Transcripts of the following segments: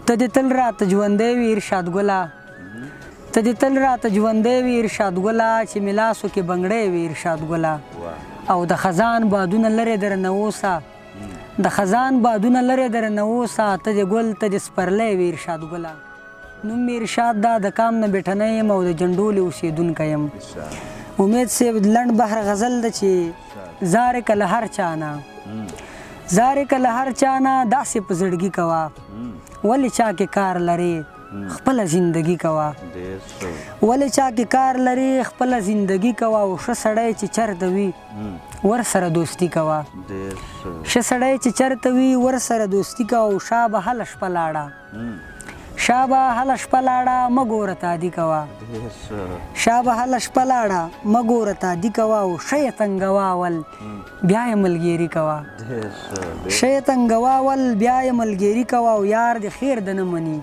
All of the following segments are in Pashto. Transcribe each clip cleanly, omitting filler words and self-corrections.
ته دې تل راته ژوندی وي ارشاد ګله، ته دې تل راته ژوندی وي ارشاد ګله، چې مې لاسو کې بنګړی وي ارشاد ګله. او د خزان بادونه لرې درنه اوسه، د خزان بادونه لرې درنه اوسه، ته دې ګل ته دې سپرلی وي ارشاد ګله. نوم مې ارشاد ده، د کام نه بېټنی یم او د جنډولې اوسېدونکی یم. امید صاحب لنډ بحر غزل ده چې زارې که له هر چا نه، زارې که له هر چا نه داسې په زړګي کوه، ولې چا کې کار لرې خپله زندګي کوه، ولې چا کې کار لرې خپله زندګي کوه، او ښه سړی چې چرته وي ورسره دوستي کوه، ښه سړی چې چرته وي ورسره دوستي کوه، او شابه هله شپه لاړه، شابه هله شپه لاړه مه ګوره تادي کوه، شابه هله شپه لاړه مه ګوره تادي کوه، او ښه یې تنګوه اول بیا یې ملګېري کوه، ښه یې تنګوه اول بیا یې ملګېري کوه، او یار دې خیر د نه مني،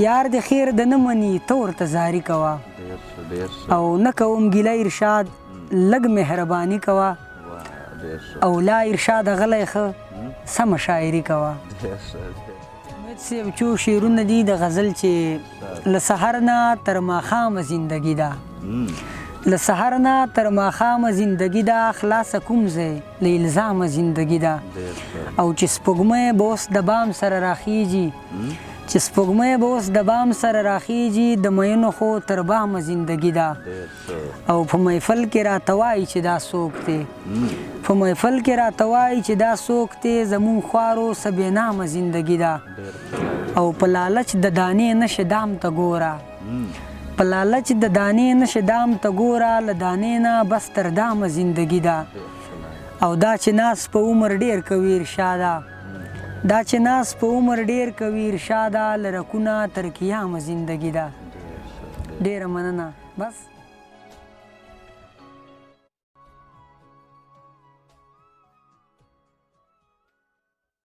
یار دې خیر د نه مني ته ورته زاري کوه، او نه کوم ګیله ارشاد لږ مهرباني کوه، او لا ارشاد غلی ښه سمه شاعري کوه. امید صاحب څو شعرونه دي د غزل چې له سحر نه تر ماښامه زندګي ده، له سحر نه تر ماښامه زندګي ده، خلاصه کوم ځای له الزامه زندګي ده، او چې سپوږمۍ به اوس د بام سره راخیږي، چې سپوږمۍ به اوس د بام سره راخیږي، د میینو خو تر بامه زندګي ده، او په محفل کې راته وایي چې دا څوک دی، په محفل کې راته وایي چې دا څوک دی، زمونږ خوارو څه بې نامه زندګي ده، او په لالچ د دانې نه شې دام ته ګوره، په لالچ د دانې نه شې دام ته ګوره، له دانې نه بس تر دامه زندګي ده، او دا چې ناز په عمر ډېر کوي ارشاده، دا چې ناز په عمر ډېر کوي ارشاده، له رکونه تر قیامه زندګي ده. ډېره مننه. بس.